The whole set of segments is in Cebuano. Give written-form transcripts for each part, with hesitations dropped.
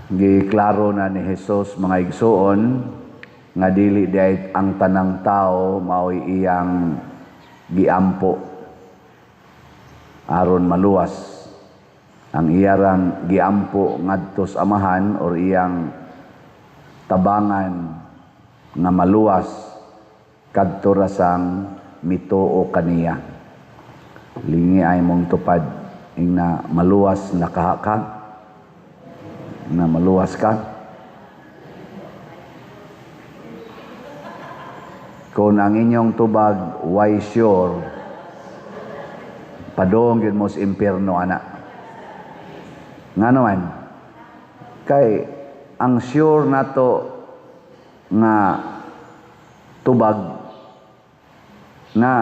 Giklaro na ni Jesus, mga igsuon, nga dili diay ang tanang tao mao'y iyang giampo aron maluwas. Ang iyarang giampo ngadto sa Amahan or iyang tabangan nga maluwas kadto ra sang mituo kaniya. Lingi ay mong tupad, ingna, "Maluwas na ka ka?" Na maluwas ka? Kung ang inyong tubag why sure, padong yun mo sa impyerno ana. Nga naman, kay ang sure nato nga tubag nga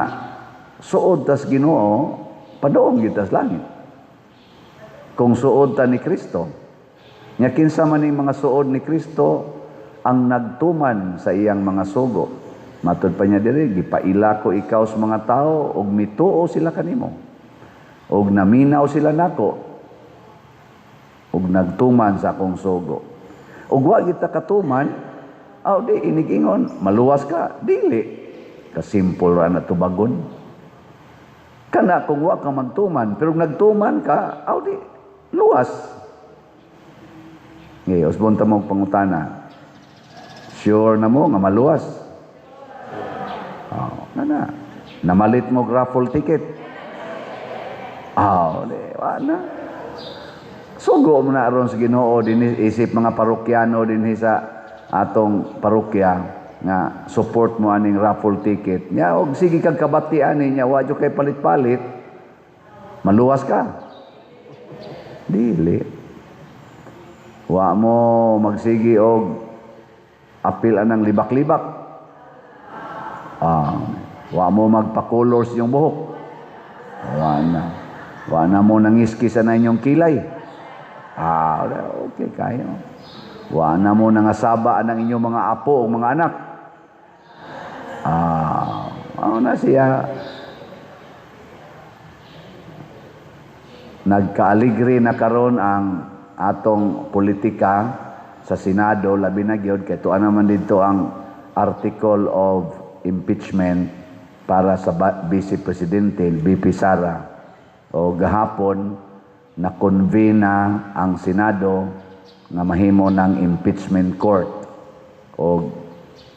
suod tas Ginoo, padong gyud tas langit. Kung suod ta ni Kristo, nya kinsa man ning mga suod ni Kristo? Ang nagtuman sa iyang mga sugo. Matud pa niya diri, "Gipaila ko ikaw sa mga tao ug mituo sila kanimo. Ug naminaw sila nako ug nagtuman sa akong sugo." Ug wa kita katuman, aw di inigingon, maluwas ka, dili. Kasimple ra na tubagon. Kana kung wa ka magtuman, pero nagtuman ka, aw di luwas. Ngayon, usbon ta mo pangutana. Sure na mo nga maluwas? Oh, na na. Namalit mo raffle ticket? Oh, di, wa na. Sugo mo na aron sa Ginoo din isip mga parokyano dinhi sa atong parokya nga support mo aning raffle ticket. Nya og sige kag kabati ani nya wa jud kay palit-palit. Maluwas ka? Dili. Wa mo magsigi og apil anang libak-libak. Ah, wa mo magpa-color sa inyong buhok. Wa na. Wa na mo nangiski sa na inyong kilay. Ah, okay kayo. Wa na mo nangasaba ang inyong mga apo o mga anak. Ah, mao na siya. Nagkaaligre na karon ang atong politika sa Senado, labi na gyud kay tuan naman dito ang article of impeachment para sa Vice Presidente VP Sara. O gahapon na convene na ang Senado nga mahimo ng impeachment court o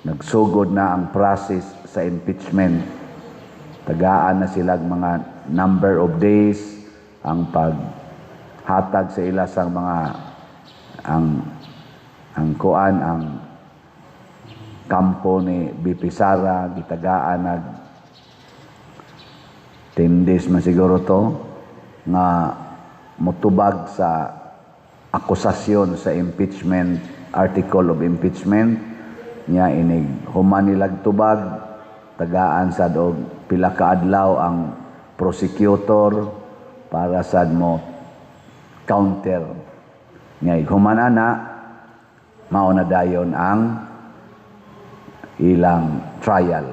nagsugod na ang process sa impeachment. Tagaan na sila mga number of days ang paghatag sa ila sang mga ang kuan, ang kampo ni BP Sara, gitagaan nag 10 days man siguro to nga motubag sa akusasyon sa impeachment, article of impeachment niya. Inig human nilag tubag, tagaan sad og pila ka adlaw ang prosecutor para sad mo counter nga human ana, mao na dayon ang ilang trial.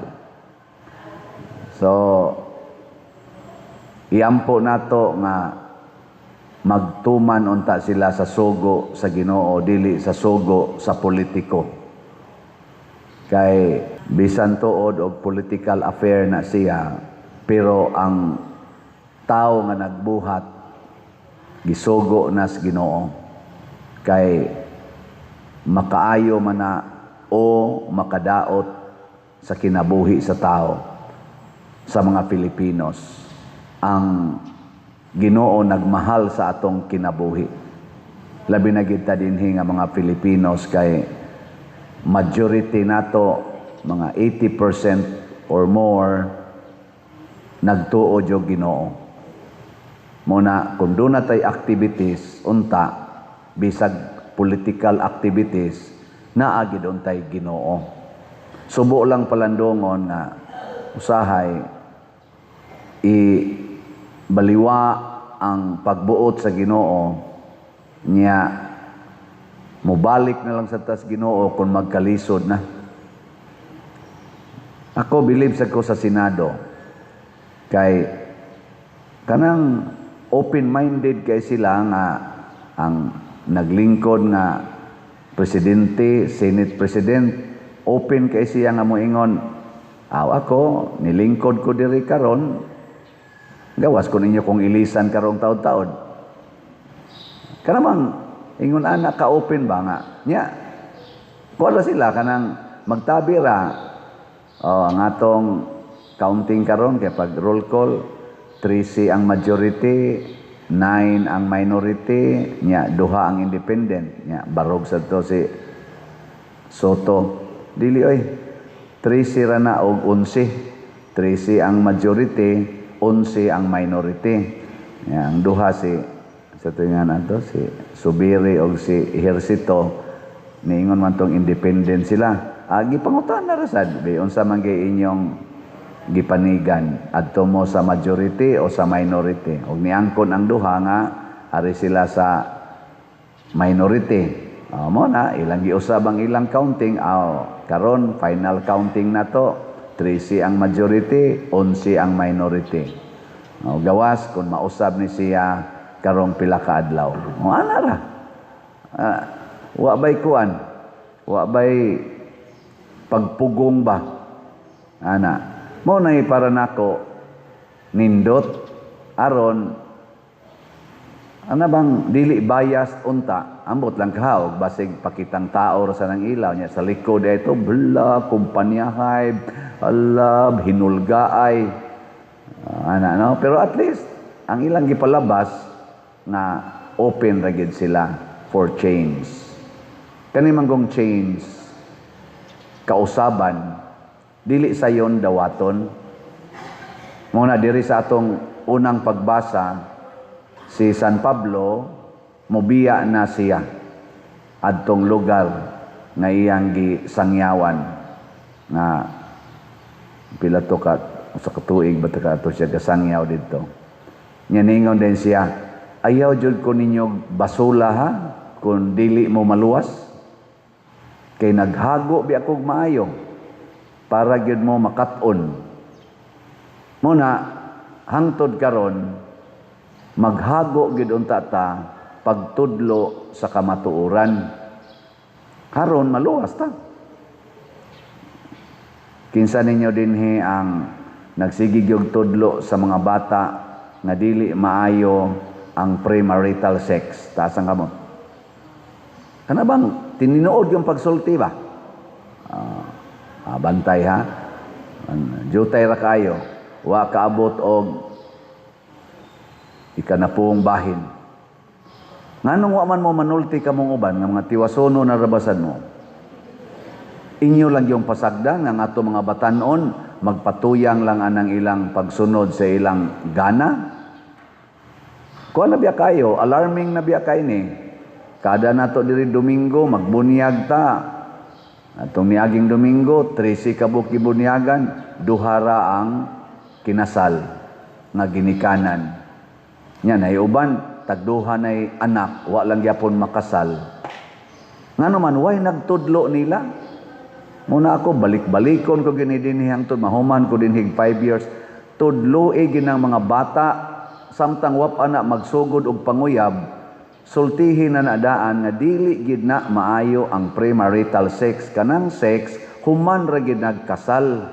So iampo nato nga magtuman unta sila sa sugo sa Ginoo, dili sa sugo sa politiko, kay bisan tuod og political affair na siya, pero ang tao nga nagbuhat gisugo na sa Ginoo, kay makaayo man na o makadaot sa kinabuhi sa tao, sa mga Filipinos. Ang Ginoo nagmahal sa atong kinabuhi, labi na gid ta dinhi nga mga Filipinos, kay majority nato, mga 80% or more, nagtuo og Ginoo. Muna kung doon na tay activities unta, bisag political activities, naa gid untay Ginoo. Subo lang palandongon nga usahay i baliwa ang pagbuot sa Ginoo niya, mobalik na lang sa tas Ginoo kung magkalisod na. Ako, believe sa ko sa Senado kay kanang open-minded kay sila nga ang naglingkod nga presidente, Senate President, open kay siya nga moingon, "Aw, ako nilingkod ko diri karon, gawas ko ninyo kung ilisan karong taod-taod." Kanamang ingon ana ka open ba nga nya kuha sila kanang magtabi ra. Oh, ang atong counting karon kay pag roll call, 13 ang majority, 9 ang minority, nya duha ang independent, nya barog sa to si Sotto. Dili oy, 13 ra na og 11. 13 ang majority, 11 ang minority. Nya ang duha, si sa tingan ato si Zubiri og si Ejercito, niingon man tong independent sila. Ah, gipangutan na ra sad be, unsa man gyud inyong gipanigan, adto mo sa majority o sa minority? Og niangkon ang duha nga ari sila sa minority. Oh, mo na ilang giusab ang ilang counting. Aw, karon final counting na to, 13 ang majority, 11 ang minority. Oh, gawas kung mausab ni siya karong pila ka adlaw. Oh, ana ra. Ah, wa bay kuan, wa bay pagpugong ba ana. Mo na para nako nindot aron ana bang dili bias unta. Ambot lang kahaog, basig pakitang tao ra sa nang ilaw niya sa likod ito bla kumpanyahay alab hinulgaay. Ah, ana no, pero at least ang ilang gipalabas nga open ra gid sila for change. Kani manggong change, kausaban, dili sayon dawaton. Mo na diri sa atong unang pagbasa, si San Pablo mobiya na siya adtong lugar nga iyang gisangyawan nga pila to ka sa katuig ba ta ka siya gasangyaw didto. Nya ningon din siya, "Ayaw jud ko ninyo basula ha kung dili mo maluwas, kay naghago bi akog maayo para gyud mo makat-on." Muna hangtod karon maghago gyud unta ta pagtudlo sa kamatuoran karon maluwas ta. Kinsa ninyo dinhi ang nagsige og tudlo sa mga bata nga dili maayo ang premarital sex? Taas ang kamot. Kana bang tinuod yung pagsulti ba? Ah, bantay ha. Jutay ra kayo. Wa kaabot og ikanapung bahin. Nganong wa man mo manulti kamong uban nga mga tiwasono na rabasan mo? Inyo lang yung pasagdan nga ato mga batanon magpatuyang lang anang ilang pagsunod sa ilang gana. Kuha na biya kayo, alarming na biya kayo ni. Kada nato diri Domingo, magbunyag ta. Atong niaging Domingo, 13 ka buok gibunyagan, duhara ang kinasal nga ginikanan. Nya nay uban tagduha nay anak, wa lang gyapon makasal. Ngano man way nagtudlo nila? Muna ako balik-balikon ko gini dinhi hangtod mahuman ko dinhi 5 years. Tudloi ginang mga bata samtang wa pa na magsugod og panguyab, sultihin na nadaan nga dili gid na maayo ang premarital sex, kanang sex human ra gid nagkasal,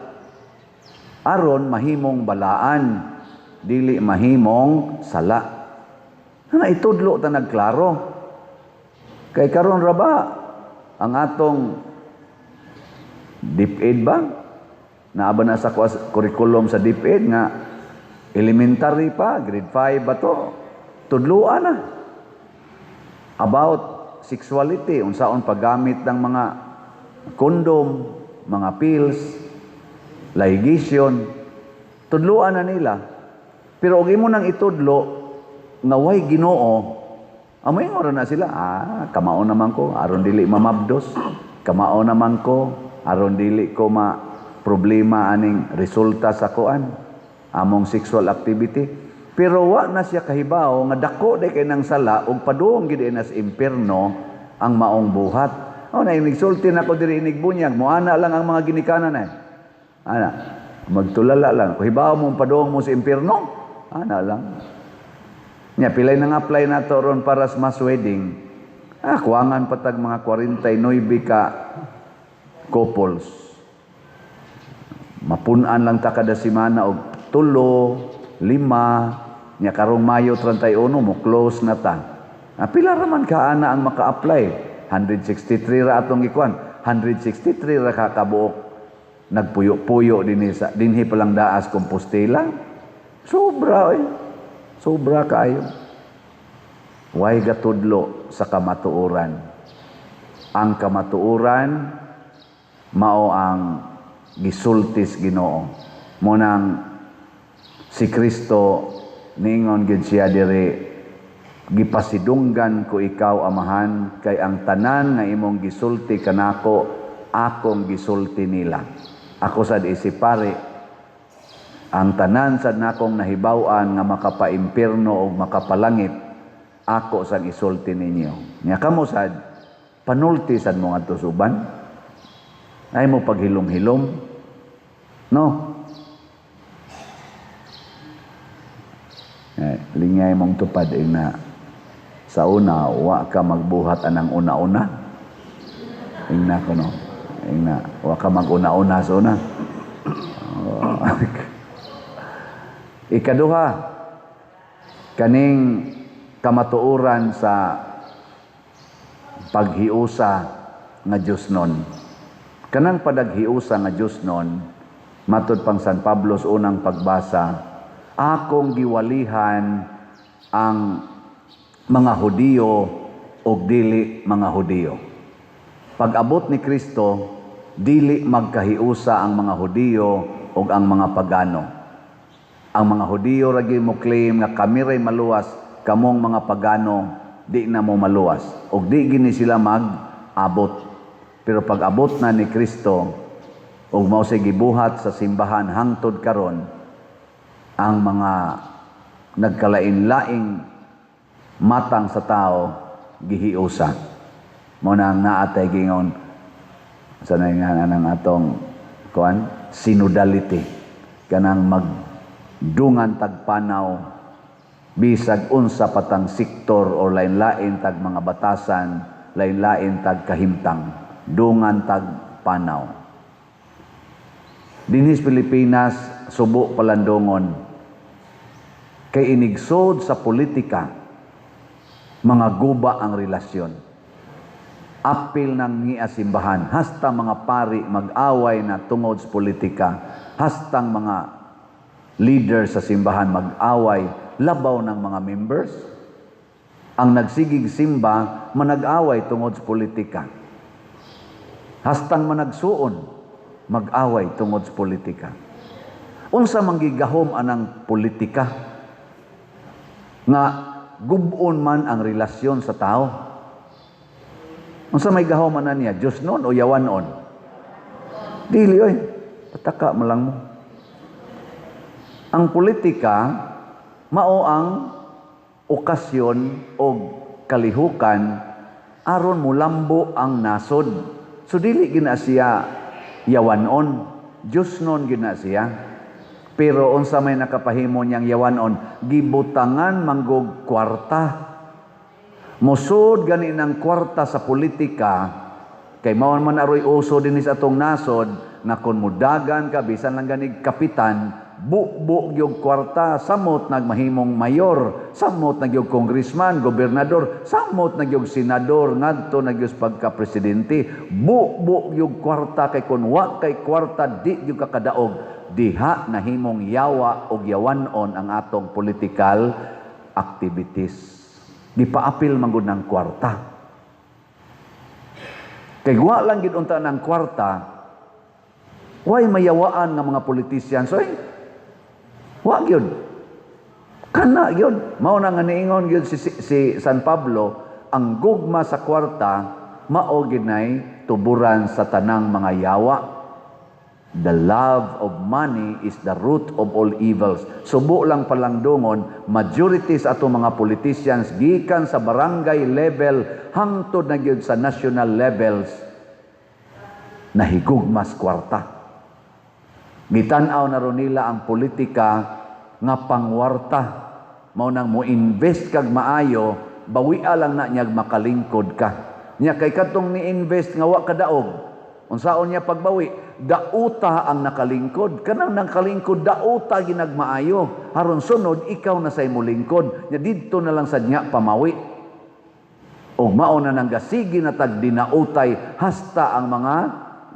aron mahimong balaan, dili mahimong sala. Na itudlo ta nagklaro. Kay karon ra ba ang atong DepEd ba? Naa ba na sa curriculum sa DepEd nga elementary pa, grade 5 ba to? Tudluan na about sexuality, unsaon paggamit ng mga kondom, mga pills, ligation. Tudluan na nila. Pero og imo nang itudlo nga way Ginoo, amoy ora na sila, "Ah, kamao naman ko, aron dili mamabdos, kamao naman ko, aron dili ko ma problema aning resulta sa kuan, among sexual activity." Pero wa na siya kahibaw nga dako day kay nang sala ug padung gid na sa impierno ang maong buhat. Oh, na inigsulti na ko diri inigbunyag, moana lang ang mga ginikanan ay. Ana, magtulala lang. Kung hibaw mo padung mo sa impierno, ana lang. Nya pilay nang apply nato ron para sa mass wedding. Ah, kuwangan patag mga 49 ka couples. Mapunan lang ta kada semana og tulo, lima, nya karong Mayo 31 mo close na ta. Ah, pila ra man ka ana ang maka-apply? 163 ra atong gikuan. 163 ra ka kabuok nagpuyo-puyo dinhi sa dinhi pa lang daas Compostela. Sobra eh. Sobra kaayo. Way gatudlo sa kamatuoran. Ang kamatuoran mao ang gisultis Ginoo. Mao nang si Kristo niingon gid siya diri, "Gipasidunggan ko ikaw, Amahan, kay ang tanan nga imong gisulti kanako, akong gisulti nila." Ako sad isip pari, ang tanan sad nakong nahibaw-an nga makapaimpierno o makapalangit, ako sang isulti ninyo. Nya kamo sad, panulti sad mo ngadto sa uban. Ay mo paghilom-hilom. No? Eh, lingay mong tupad ina. Sa una, wa ka magbuhat anang una-una. Ingna ko no. Ingna, wa ka mag-una-una sa una. Oh. Ikaduha, kaning kamatuoran sa paghiusa nga Diyos nun. Kanang padaghiusa nga Diyos nun, matud pang San Pablo sa unang pagbasa, akong giwalihan ang mga Hudiyo og dili mga Hudiyo. Pag-abot ni Kristo, dili magkahiusa ang mga Hudiyo og ang mga pagano. Ang mga Hudiyo ragi mo claim nga kami ray maluwas, kamong mga pagano di na mo maluwas. Og di gini sila mag-abot. Pero pag-abot na ni Kristo ug mao say gibuhat sa simbahan hangtod karon, ang mga nagkalain-laing matang sa tao gihiusa. Mao na ang naatay gingon sa nga nang atong kuan synodality, kanang magdungan tagpanaw bisag unsa patang sektor o lain-lain tag mga batasan, lain-lain tag kahimtang, dungan tag panaw. Dinhis Pilipinas, subo palandongon kay inigsod sa politika, mga guba ang relasyon. Apil ng ngia simbahan, hasta mga pari mag-away na tungod sa politika, hastang mga leader sa simbahan mag-away, labaw ng mga members. Ang nagsigig simba, manag-away tungod sa politika. Hastang managsuon, mag-away tungod sa politika. Unsa man gigahom anang politika nga gubon man ang relasyon sa tao? Unsa may gahom ana niya? Diyos nun o yawanon? Dili oy. Pataka mo lang mo. Ang politika mao ang okasyon o kalihukan aron mulambo ang nasod. So dili gina siya yawanon, Diyos nun gina siya. Pero unsa may nakapahimo niyang yawanon, gibutangan manggog kwarta. Musod gani ng kwarta sa politika kay mao man aroy uso dinhi sa atong nasod nga kon mudagan ka bisan lang ganig kapitan, bubo gyud kwarta, samot nagmahimong mayor, samot na gyud congressman, gobernador, samot na gyud senador, ngadto na gyud pagka-presidente, bubo gyud kwarta kay kun wa kay kwarta di gyud ka kadaog. Diha nahimong yawa og yawanon ang atong political activities. Gipaapil man gud ng kwarta. Kay wa lang gid unta ng kwarta, way mayawaan nga mga politicians oy. Wa gyud. Kana gyud. Mao na nga niingon gyud si San Pablo, ang gugma sa kwarta mao ginay tuburan sa tanang mga yawa. The love of money is the root of all evils. Subo lang palangdungon, majority sa atong mga politicians gikan sa barangay level hangtod na gyud sa national levels nahigugmas kwarta. Gitan-aw na ron nila ang politika nga pangwarta. Mao nang mo-invest kag maayo, Bawia lang na niyag makalingkod ka. Nya kay katong ni-invest nga wa kadaog, unsaon niya pagbawi? Dauta ang nakalingkod. Kanang nakalingkod, dauta ginagmaayo. Haron sunod, ikaw na say mulingkod. Nya didto na lang sa niya pamawi. Og mao na nang gasigi na tag dinautay hasta ang mga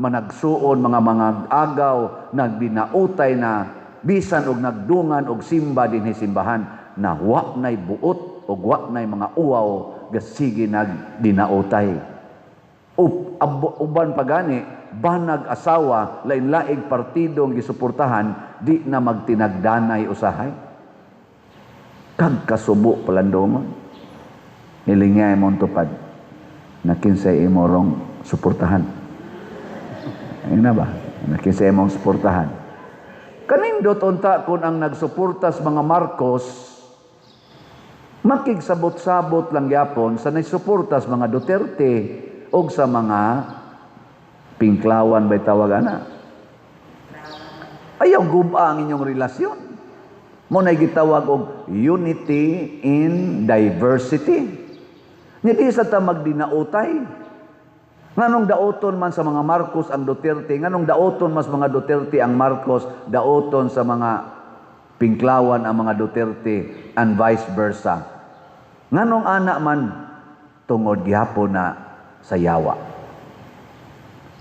managsuon, mga agaw, nagdinautay na bisan og nagdungan og simba dinhi simbahan na wa nay buot og wa nay mga uwaw, gasigi nagdinautay. Uban pagani banag asawa, lain-laing partido ang gisuportahan, di na magtinagdanay usahay. Kag kasubo palandongon. Hilingay mong tupad na kinsay imorong suportahan. Ayun na ba? Na kinsay imong suportahan. Kanindot unta kung ang nagsuporta sa mga Marcos makigsabot-sabot lang gyapon sa nagsuporta sa mga Duterte o sa mga Pinklawan ba'y tawag ana. Ayaw guba ang inyong relasyon. Mo na gitawag og unity in diversity. Nya di sa ta magdinautay. Nganong daoton man sa mga Marcos ang Duterte, nganong daoton mas mga Duterte ang Marcos, daoton sa mga Pinklawan ang mga Duterte, and vice versa? Nganong ana man? Tungod gihapon na sa yawa.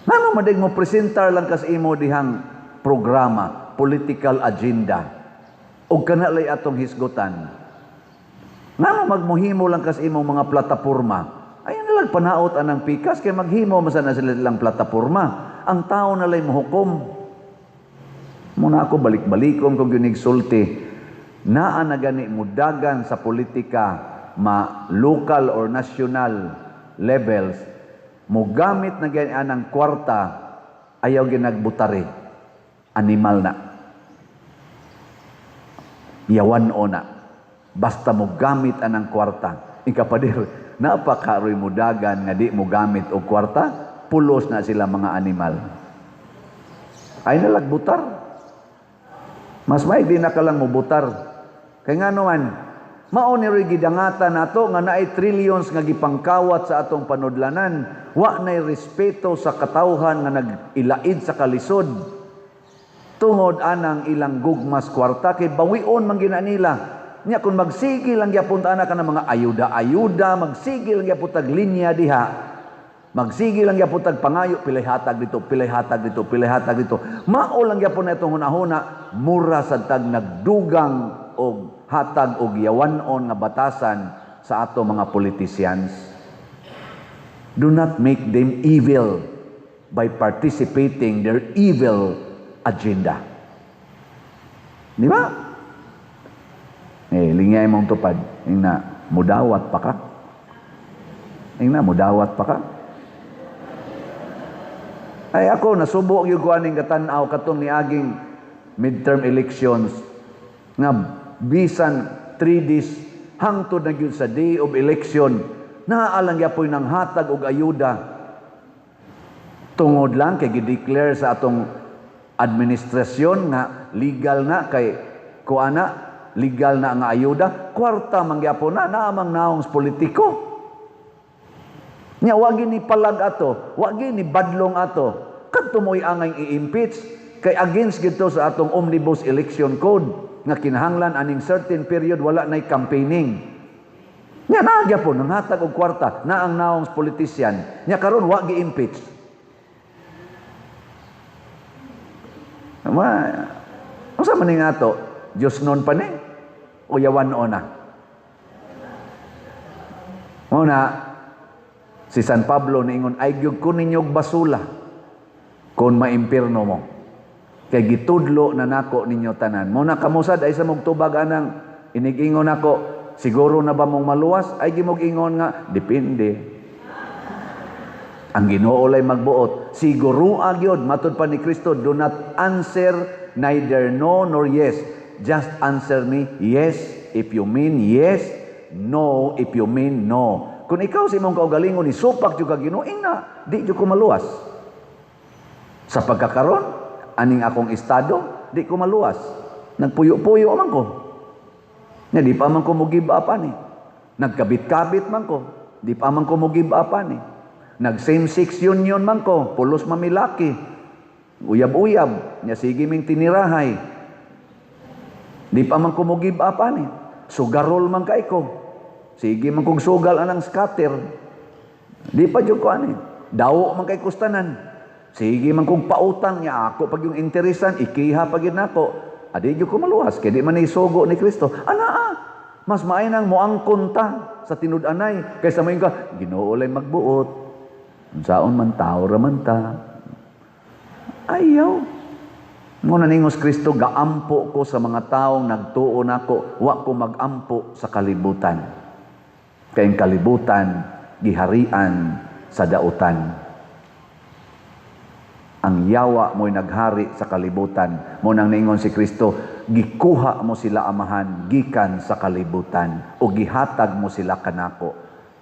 Ngano madig mo presentar lang kas imo dihang programa, political agenda, ug kana lay atong hisgutan? Ngano magmuhimo lang kas imong mga plataporma? Ay na lang panaot anang pikas kay maghimo man na sila lang plataporma. Ang tao na lay mohukom. Muna ako balik-balikon kung sulti. Naa na gani mudagan sa politika, ma local or national levels, mogamit na gani anang kwarta, ayaw ginagbutari. Animal na. Yawan o na. Basta mo gamit anang kwarta. Ikapadir, napakaroy mudagan nga di mo gamit og kwarta, pulos na sila mga animal. Ay nalagbutar. Mas may di na ka lang mubutar. Kay nga naman, mao ni ro'y gidangatan nato nga naay trillions nga gipangkawat sa atong panudlanan, wa nay respeto sa katawhan nga nag-ilaid sa kalisod. Tungod anang ilang gugmas kwarta kay bawion man gina nila. Nya kung magsige lang gyapon ta ana ka ng mga ayuda-ayuda, magsige lang gyapon tag linya diha. Magsige lang gyapon tag pangayo, pilay hatag dito, pilay hatag dito, pilay hatag dito. Mao lang gyapon na itong hunahuna, mura sad tag nagdugang og hatag og yawan-on nga batasan sa ato mga politicians. Do not make them evil by participating their evil agenda. Di ba? Eh, lingay mong tupad. Ingna, mudawat pa ka. Ingna, mudawat pa ka. Ay ako, nasubo gyud ko aning katan-aw katong niaging midterm elections nga bisan 3 days hangtod na gyud sa day of election, naa lang gyapoy nang hatag og ayuda tungod lang kay gi-declare sa atong administrasyon nga legal na kay kuana, legal na nga ayuda. Kwarta man gyapon na, naamang naong sa politiko. Nya wagi ni palag ato, wagi ni badlong ato. Kadto mo'y angay i-impeach kay against gito sa atong Omnibus Election Code nga kinahanglan aning certain period wala nay campaigning. Nya naa gyapon nanghatag og kwarta na ang naong sa politician. Nya karon wa gi-impeach. Ma, unsa man ning ato? Diyos nun pa ni o yawan o na? Muna, si San Pablo niingon, ay gyud ko ninyog basula kung maimpirno mo. Kay gitudlo na nako ninyo tanan. Muna kamusad ay sa mong tubag anang inigingon nako, siguro na ba mong maluwas? Ay gimog-ingon nga, depende. Ang Ginoo lay magbuot. Siguro agyod, matud pa ni Kristo, do not answer neither no nor yes. Just answer me yes if you mean yes, no if you mean no. Kung ikaw sa imong kaugalingon ni supak jud ka Ginoo, ingna, di jud ko maluwas. Sa pagkakaron, aning akong estado, di ko maluwas. Nagpuyo-puyo man ko. Nya di pa man ko mo give up ani. Nagkabit-kabit man ko. Di pa man ko mo give up ani. Nag same-sex union man ko, pulos mamilaki. Uyab-uyab, nya sige ming tinirahay. Di pa man ko mo give up ani. Sugarol man kay ko. Sige man kog sugal anang scatter. Di pa jud ko ani. Dawo man kay kustanan. Sige man kog pautang niya ako pag yung interesan, ikiha pag yun nako. Adi jud ko maluwas kay di man isugo ni Kristo. Ana ah, mas maay nang moangkon ta sa tinud-anay kaysa moingon ka, Ginoo lay magbuot. Unsaon man, tao ra man ta. Ayaw. Mo na ningos Kristo, gaampo ko sa mga taong nagtuo nako, wa ko magampo sa kalibutan. Kay ang kalibutan giharian sa dautan. Ang yawa mo'y naghari sa kalibutan. Mo nang ningon si Kristo, gikuha mo sila, Amahan, gikan sa kalibutan o gihatag mo sila kanako.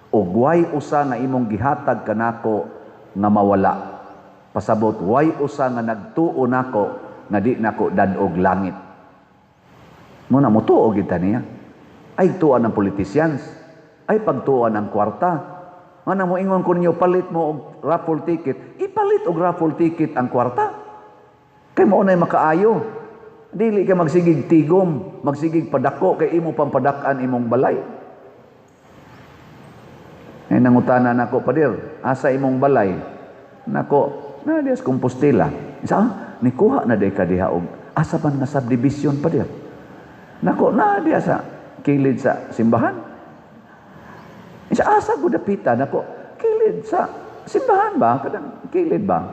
O way usa nga imong gihatag kanako nga mawala. Pasabot, way usa nga nagtuo nako nga di nako dad-og langit. Mo na motuo gid ta niya. Ay tuan ng politicians, ay pagtuan ng kwarta. Nga na mo ingon ko ninyo, palit mo og raffle ticket, ipalit og raffle ticket ang kwarta. Kay mao nay makaayo. Dili ka magsigig tigom, magsigig padako kay imo pampadak-an imong balay. Ay nangutana nako, "Pader, asa imong balay?" Nako, na diya sa Compostela. Isa, ah, nikuha na day ka diha og asa man nga subdivision, pader? Nako, na diya sa kilid sa simbahan. Isa, asa ko dapita? Nako, kilid sa simbahan ba? Kadang kilid ba?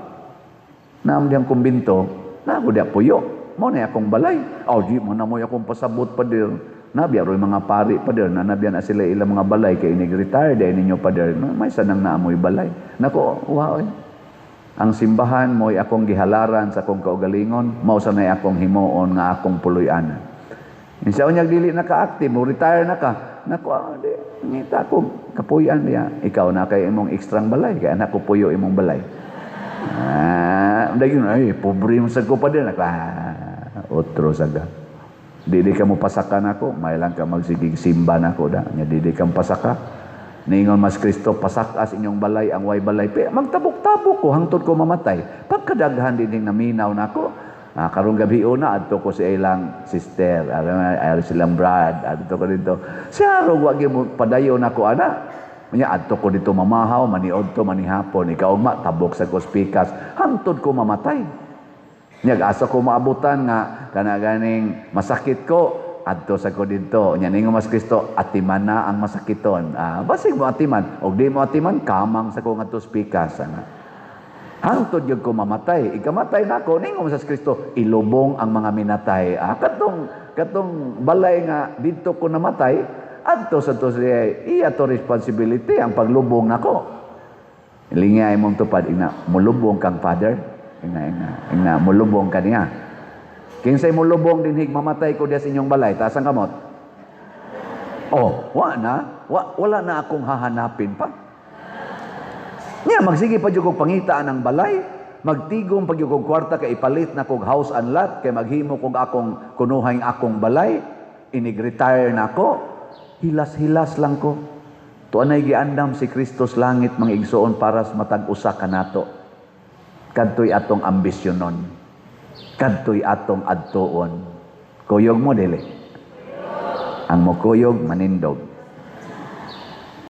Naam diyang kumbinto, na ako diya puyo. Mo na akong balay. Oh, di mo na mo akong pasabot, pader. Nabiya ro'y mga pari, pader, na nabiya na sila ilang mga balay kay inig-retire dahil ninyo, pader. May sanang naamoy balay. Nako, wow eh. Ang simbahan mo'y akong gihalaran sa akong kaugalingon, mao sanay akong himuon nga akong puloy-anan. Insa unyag dili na ka-active, mo retire na ka. Nako, ah, di, ngita ko kapuyan diya. Ikaw na kay imong ekstrang balay, kay anak ko puyo imong balay. Ah, dayon ay pobre mo sa ko pa din. Nako, ah, otro saga. Dili ka mo pasaka nako, may lang ka magsigig simba nako da. Nya dili ka pasaka. Ningon mas Kristo, pasakas inyong balay ang way balay. Pero magtabok-tabok ko hangtod ko mamatay. Pagkadaghan din naminaw nako. Ah, karong gabi una adto ko sa ilang sister, ay silang brad, adto ko dito. Siya ro wa gyud mo padayon nako ana. Nya adto ko dito mamahaw, maniod to manihapon, ikaw ugma tabok sa pikas hangtod ko mamatay. Nya asa ko maabutan nga kana ganing masakit ko, adto sa ko didto. Nya ningon mas Kristo, atiman na ang masakiton. Ah, basig mo atiman, og di mo atiman, kamang sa ko ngadto pikas ana. Hangtod gyud ko mamatay. Ikamatay nako, ningon sa Kristo, ilubong ang mga minatay. Ah, katong katong balay nga didto ko namatay, adto sa to siya, iya to responsibility ang paglubong nako. Lingya imong tupad, ina, mulubong kang father. Ina, ina, ina, mulubong ka niya. Kinsay mulubong dinhig mamatay ko diya sa inyong balay, taas ang kamot. Oh, wa na. Wa, wala na akong hahanapin pa. Nya magsige pa jud kog pangitaan ang balay, magtigom pa jud kog kwarta kay ipalit na kog house and lot kay maghimo kog akong kunuhay akong balay, inig-retire na ako, hilas-hilas lang ko. Tuanay giandam si Kristo sa langit, mga igsoon, para sa matag usa kanato. Kadtoy atong ambisyonon. Kadtoy atong adtuon. Kuyog mo dili? Ang mokuyog manindog.